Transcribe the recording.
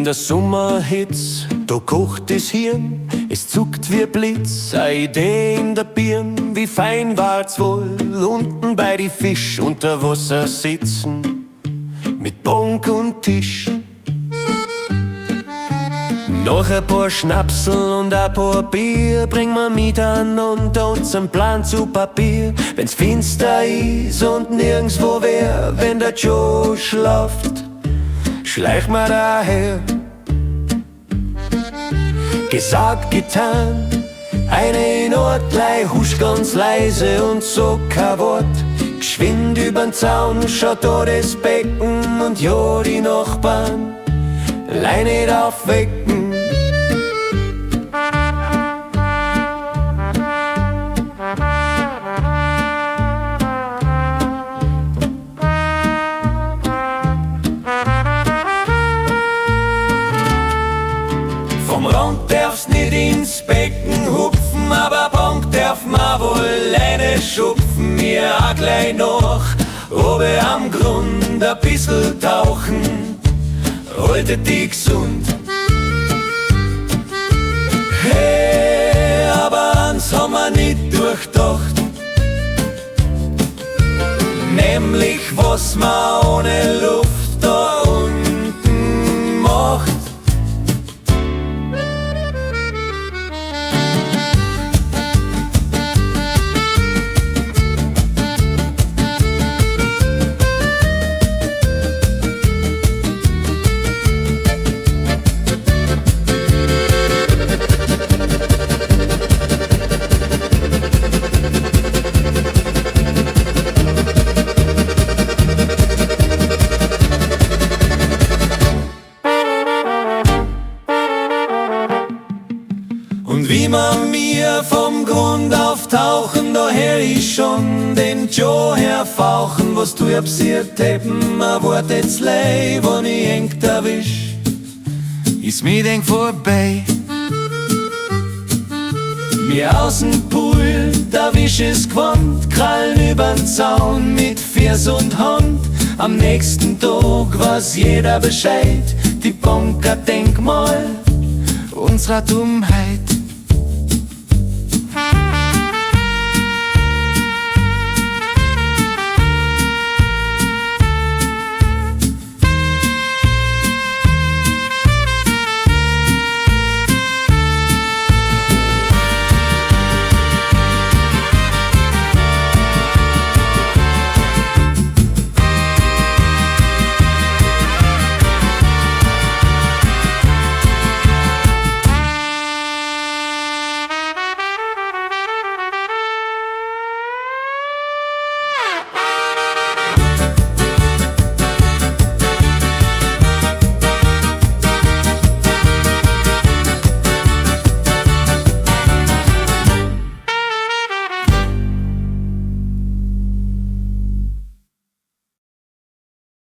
der Sommerhitz, da kocht das Hirn, es zuckt wie Blitz, eine Idee in der Birn, wie fein war's wohl, unten bei die Fisch unter Wasser sitzen, mit Bank und Tisch. Noch ein paar Schnapsel und ein paar Bier bring ma miteinander unseren Plan zu Papier. Wenn's finster ist und nirgendswo wer, wenn der Joe schlaft, schleich ma daher. Gesagt, getan, eine in Ort, gleich husch ganz leise und so kein Wort. Geschwind übern Zaun schaut da das Becken und ja, die Nachbarn lei nicht aufwecken. Vom Rand darfst nicht ins Becken hupfen, aber Bank darf man wohl eine schupfen. Mir auch gleich noch, oben am Grund ein bissl tauchen, haltet dich gesund. Hey, aber eins haben wir nicht durchdacht, nämlich was man ohne Luft da unten macht. Und wie man mir vom Grund auftauchen, da hör ich schon den Joe herfauchen, was du ja passiert eben, ma wartet's lei, wann ich eng erwisch, Is mi denk vorbei. Mir außen Pool, da wisch es gewandt, Krallen übern Zaun mit Fiers und Hand. Am nächsten Tag weiß jeder Bescheid, die Banker Denkmal Unserer Dummheit.